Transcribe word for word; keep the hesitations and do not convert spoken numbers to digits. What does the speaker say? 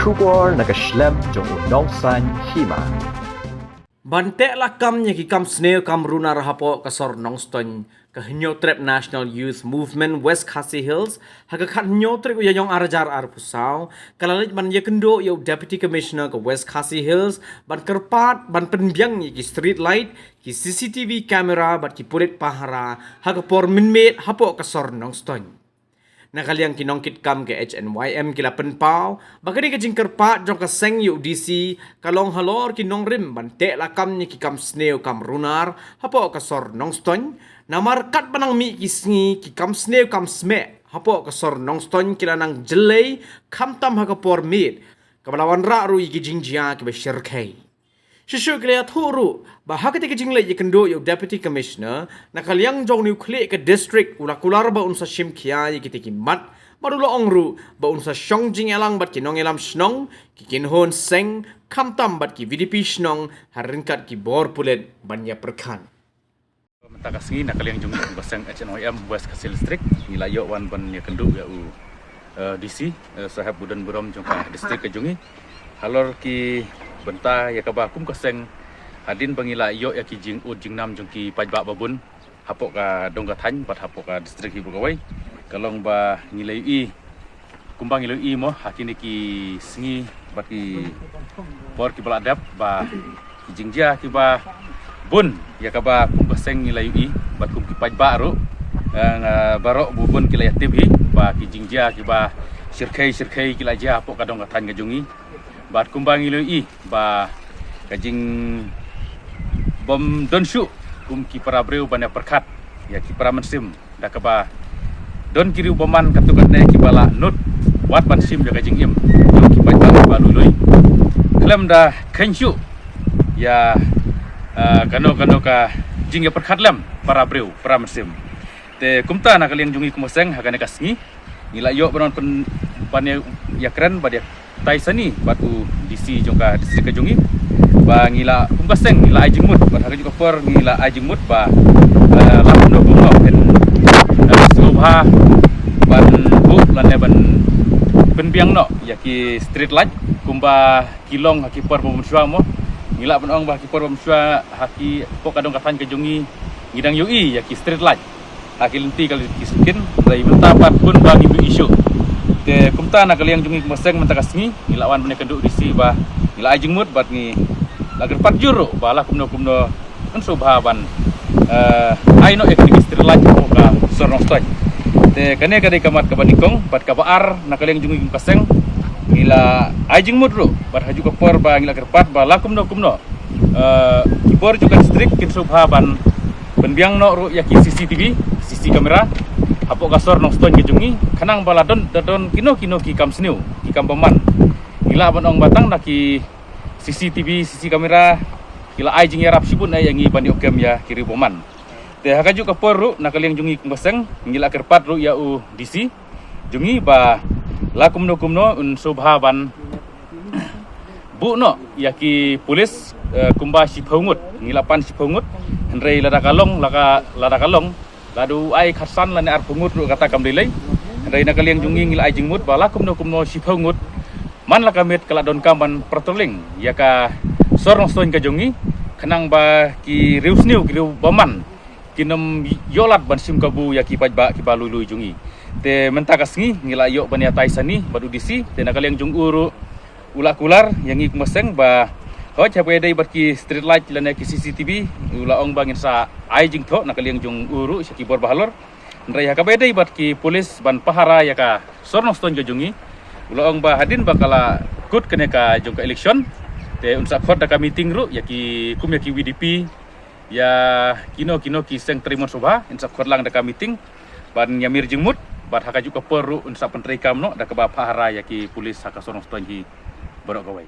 Khubor na ka shlem jong u nongsan hima. Ban teh lakam ïa ki kam sniew kam runar hapoh ka sor Nongstoiñ, ka Hynñiewtrep National Youth Movement West Khasi Hills, ha ka khathynñiew tarik u Ïaïong arhajar arphew saw, ka la leit ban ïakynduh ïa u Deputy Commissioner ka West Khasi Hills ban kyrpad ban pynbiang ïa ki street light, ki C C T V camera bad ki pulit pahara ha ka por mynmiet hapoh ka sor Nongstoiñ. Na ka liang ki nongkitkam ka H N Y M ki la pynpaw ba kane ka jingkyrpad jong ka seng ïa u D C ka long halor ki nongrim ban teh lakam ïa ki kam sniew kam runar hapoh ka sor Nongstoiñ, namar katba nang mih ki sngi ki kam sniew kam smeh hapoh ka sor Nongstoiñ ki la nang jyllei, khamtam ha ka por miet, kaba la wanrah ruh ïa ki jingjia kiba shyrkhei. Shuh shuh ki la ïathuh ruh ba ha katei ka jingleit ïakynduh ïa u Deputy Commissioner, na ka liang jong une u khlieh ka district u la kular ba un sa shim khia ïa kitei ki mat, bad u la ong ruh ba un sa shong jingïalang bad ki nongïalam shnong, ki kynhun seng, khamtam bad ki V D P shnong, ha ryngkat ki bor pulit ban ïapyrkhat. Mynta ka sngi na ka liang jong ngi kum ka seng H N Y M West Khasi Hills District, ngi la ïoh wan ban ïakynduh ïa u, eh, D C, eh, saheb u don burom jong ka district ka jong ngi halor ki bynta ïa kaba kum ka seng, hadien ba ngi la ïoh ïa ki jingud jingnam jong ki paidbah babun hapoh ka dong ka thaiñ bad hapoh ka district hi baroh kawei, ka long ba ngi la ïohi, kumba ngi la ïohi mo, ha kine ki sngi bad ki por kiba la dep, ba ki jingjia kiba bun ïa kaba kum ka seng ngi la ïohi bad kum ki paidbah ruh, eh, baroh babun ki la ïatip hi ba ki jingjia kiba shyrkhei shyrkhei ki la jia hapoh ka dong ka thaiñ ka jong ngi. Bad kumba ngi la ïohi ba ka jingbym don shuh kum ki para briew ban ïapyrkhat ïa ki para mynsiem, da kaba don ki riew bymman katto katne kiba la nud wat ban shim ïa ka jingim jong ki paidbah kiba lui lui, khlem da kheiñ shuh ïa, eh, kano kano ka jingïapyrkhat lem para briew para mynsiem. Te kumta na ka liang jong ngi kum ka seng ha kane ka sngi ngi la ïoh ban pyn-, ban ïa, ïakren bad ïa tai sani bad u D C jong ka district ka jong ngi, ba ngi la kum ka seng ngi la ai jingmut, bad ha kajuh ka por ngi la ai jingmut ba, eh, la kumno kumno phin, eh, sngewbha ban buh lane ban pynbiang noh ïa ki street light kumba ki long ha ki por ba mynshuwa mo. Ngi lah ban ong ba ha ki por ba mynshuwa ha ki, hapoh ka dong ka thaiñ ka jong ngi, ngi dang ïohi ïa ki street light ha ki lynti ka lynti shisien, hynrei mynta pat bun ba ngim ïohi shuh. Te kumta na ka liang jong ngi kum ka seng mynta ka sngi ngi la wan ban ïakynduh D C ba ngi la ai jingmut bad ngi la kyrpad jur ruh ba la kumno kumno yn sngewbha ban, eh, ai noh ïa kine ki street light hapoh ka sor Nongstoiñ. Te kane ka dei ka mat kaba nyngkong, bad kaba ar na ka liang jong ngi kum ka seng ngi la ai jingmut ruh bad ha kajuh ka por ba ngi la kyrpad ba la kumno kumno, eh, ki bor jong ka district kin sngewbha ban pynbiang noh ruh ïa ki C C T V, C C camera hapoh ka sor Nongstoiñ ka jong ngi, khnang ba la don, da don kino kino ki kam sniew, ki kam bymman, ngi lah ban ong ba tang na ki C C T V, C C camera ki la ai jingïarap shibun ïa ngi ban ïoh kem ïa ki riew bymman. Te ha kajuh ka por ruh na ka liang jong ngi kum ka seng ngi la kyrpad ruh ïa u D C jong ngi ba la kumno kumno un sngewbha ban buh noh ïa ki pulit, eh, kumba shiphew ngut, ngi la pan shiphew ngut, hynrei lada ka long, lada ka, lada ka long, lada u ai khatsan lane arphew ngut ruh kata kam dei lei. Hynrei na ka liang jong ngi ngi la ai jingmut ba la kumno kumno shiphew ngut man la ka miet ka la donkam ban patrolling ïa ka sor Nongstoiñ ka jong ngi, khnang ba ki riew sniew, ki riew bymman kin ym ïoh lad ban shim kabu ïa ki paidbah kiba lui lui jong ngi. Te mynta ka sngi ngi la ïoh ban ïa tai sani bad u D C, te na ka liang jong u ruh u la kular ïa ngi kum ka seng ba hooid haba ïadei bad ki street light lane ki C C T V, u la ong ba ngin sa ai jingthoh na ka liang jong u ruh sha ki bor bahalor. Hynrei ha kaba ïadei bad ki pulit ban pahara ïa ka sor Nongstoiñ ka jong ngi, u la ong ba hadien ba ka la kut kane ka jong ka election, te un sa khot da ka meeting ruh ïa ki, kum ïa ki V D P, ïa kino kino ki seng trei mon sngewbha, un sa khot lang da ka meeting ban ïamir jingmut, bad ha kajuh ka por ruh un sa pyntreikam noh da kaba pahara ïa ki pulit ha ka sor Nongstoiñ hi baroh kawei.